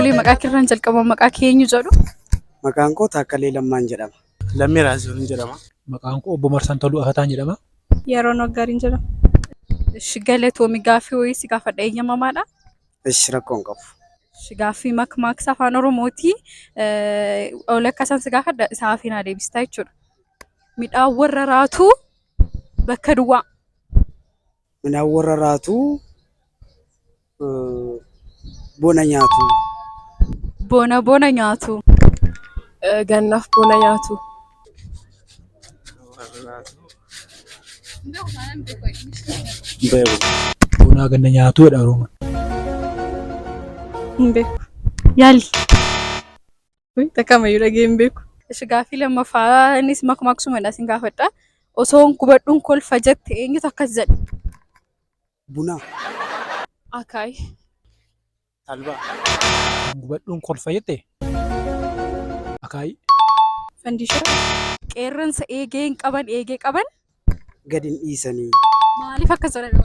Tole, maqaa keerraan jalqaba, maqaa kee eenyu jedhu? Maqaan koo Taakkalee Lammaan jedhama. Lammii Raasuun jedhama. Maqaan koo Obbo Marsan Toluu Afataan jedhama. Yeroon Waggaariin jedhama. Ishi, galatoomi. Gaaffii wayii si gaafadha, eeyyamamaadha? Ishi, rakkoo hin qabu. Ishi, gaaffii makmaaksa afaan Oromooti. Ol akkasaan si gaafadha, isaa fi naa deebistaa jechuudha. Midhaan warra raatuu bakka duwwaa. Midhaan warra raatuu bona nyaatu. Bona bona nyaatu. Gannaaf bona nyaatu. Beeku. Bonaa ganna nyaatu jedha Oromoon. Hin beeku. Yaali. Takka mayyuu dhagee hin beeku. Ishi, gaaffii lammaffaa, innis makmaaksumadha, sin gaafadha. Osoon gubadhuun kolfa jette, eenyutu akkas jedhe? Buna. Akaay. Talbaa. Gubadhuun kolfa jette, akaayii. Fandishaa. Qeerransa eegee hin qaban, eegee qaban. Gadi hin dhiisanii. Maaliif akkas jedhame?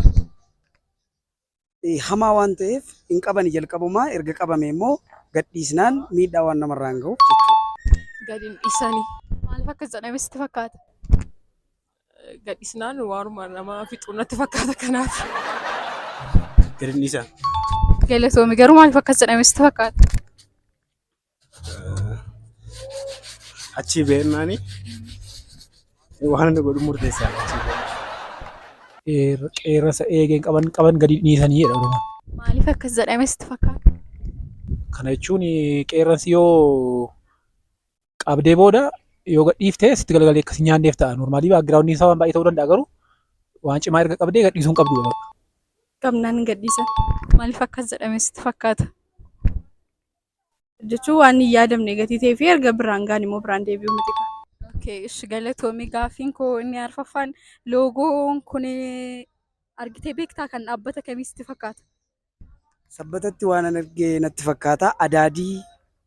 Hamaa waan ta'eef hin qabani jalqabumaa, erga qabame immoo gad dhiisnaan miidhaa waan namarraan gahuuf jechuudha. Gadi hin dhiisanii. Maaliif akkas jedhame sitti fakkaata? Gadhiisnaan waanuma nama fixu natti fakkaata kanaaf. Gadi hin dhiisan. Galatoomi, garuu maaliif akkas jedhame sitti fakkaata? Achii beeknaani waan inni godhu murteessaa achii beeknaan. Qeerransa eegeen qaban, qaban gadi dhiisanii jedha Oromoon. Maaliif akkas jedhame sitti fakkaata? Kana jechuun qeerransi yoo qabdee booda yoo gadhiifte sitti galagalee akkas hin nyaanneef ta'a. Normally background isaa waan baay'ee ta'uu danda'a, garuu waan cimaa erga qabdee gadhiisuu hin qabdu. Qabnaan hin gadhiisan. Maaliif akkas jedhame sitti fakkaata? Jechuun waan hin yaadamne gatii ta'ee fi erga biraan gaan immoo biraan deebi'uu miti. Okay, ishi, galatoomi. Gaaffiin koo inni arfaffaan, loogoon kun argitee beektaa? Kan dhaabbata kamii sitti fakkaata? Sabbatatti waan an arge natti fakkaata. Adaadii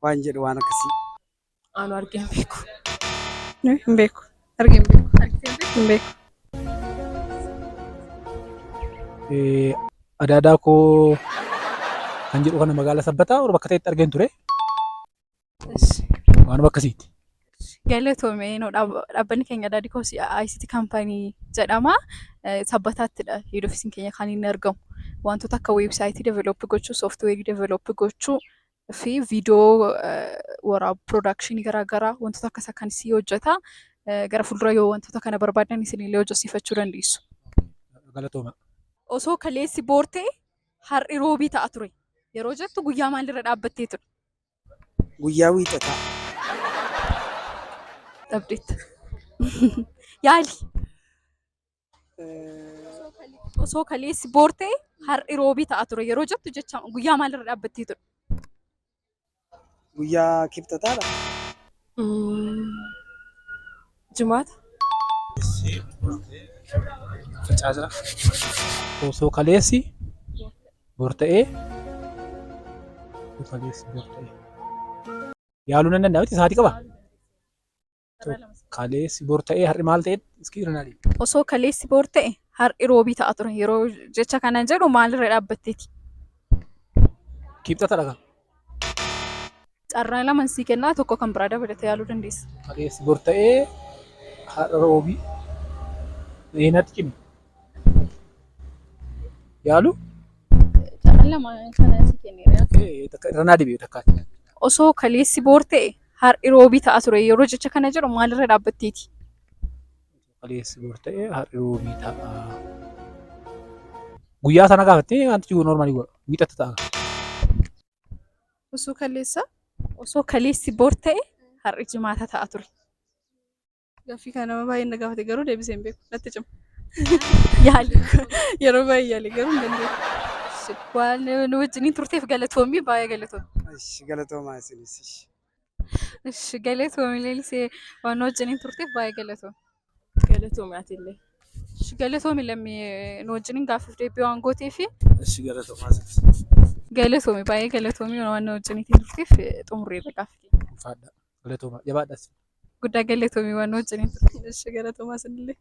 waan jedhu, waan akkasii. Anu argee hin beeku. Hin beeku. Argee hin beeku. Argitee hin beektu? Hin beeku. Adaadaa koo kan jedhu kana magaalaa Sabbataa bakka ta'etti argeen ture. Waanuma akkasiiti. Galatoomi. Dhaabbanni keenya Adaadii Koos ICT Company jedhama. Sabbataattidha head office keenya kan inni argamu. Wantoota akka website develop gochuu, software develop gochuu fi viidiyoo waraabuu, production garaagaraa, wantoota akkas akkasii hojjeta. Gara fuuldura yoo wantoota kana barbaadan isinillee hojjechiifachuu dandeessu. Galatooma. Osoo kaleessi boor ta'e har'i roobii ta'a ture. Yeroo jettu guyyaa maalirra dhaabbattee ture? Guyyaa wiixataa. Dhabdeetta. Yaali. Osoo kaleessi boor ta'e har'i roobii ta'a ture yeroo jettu jecha guyyaa maalirra dhaabbattee ture? Guyyaa kibxataadha. Jimaata. Facaasaa. Osoo kaleessi bor ta'ee, osoo kaleessi bor ta'ee, yaaluu nan danda'a miti, sa'aatii qaba. Kaleessi bor ta'ee har'i maal ta'e? Iskii irra naa deemi. Osoo kaleessi boor ta'e har'i roobii ta'a ture yeroo jecha kana jedhu maalirra dhaabbatteeti? Kibxata dhagaa. Carraa lama sii kennaa, tokko kan biraa dabalatee yaaluu dandeessa. Kaleessi bor ta'ee har'a roobii. Natti cimi. Yaalu? Carraa lama sana sii kenneera. Takka irra naa deebi'e takkaatti. Osoo kaleessi boor ta'e har'i roobii ta'a ture yeroo jecha kana jedhu maalirra dhaabbatteeti? Kaleessi bor ta'ee har'i roobii ta'a. Guyyaa sana gaafattee wanti jiru normally wiixata ta'a. Osoo kaleessa. Osoo kaleessi boor ta'e har'i jimaata ta'a ture. Gaaffii kana nama baay'een na gaafate, garuu deebisee hin beeku. Natti cima. Yaali. Yeroo baay'ee yaale, garuu hin dandeenye. Waan nu wajjiniin turteef galatoomii, baay'ee galatoomii. Ishi, galatoomaa isinis. Ishi, galatoomii Leelisee, waan nu wajjiniin turteef baay'ee galatoomii. Galatoomi atillee. Ishi, galatoomii Lammii, nu wajjiniin gaaffiif deebii waan gooteefi. Ishi, galatoomaa isinis. Galatoomii, baay'ee galatoomii, waan nu wajjiniin turteef xumurreerra gaaffii. Ulfaadha. Galatooma. Jabaadhas. Guddaa galatoomii waan nu wajjiniin turteef. Ishi, galatoomaa isinillee.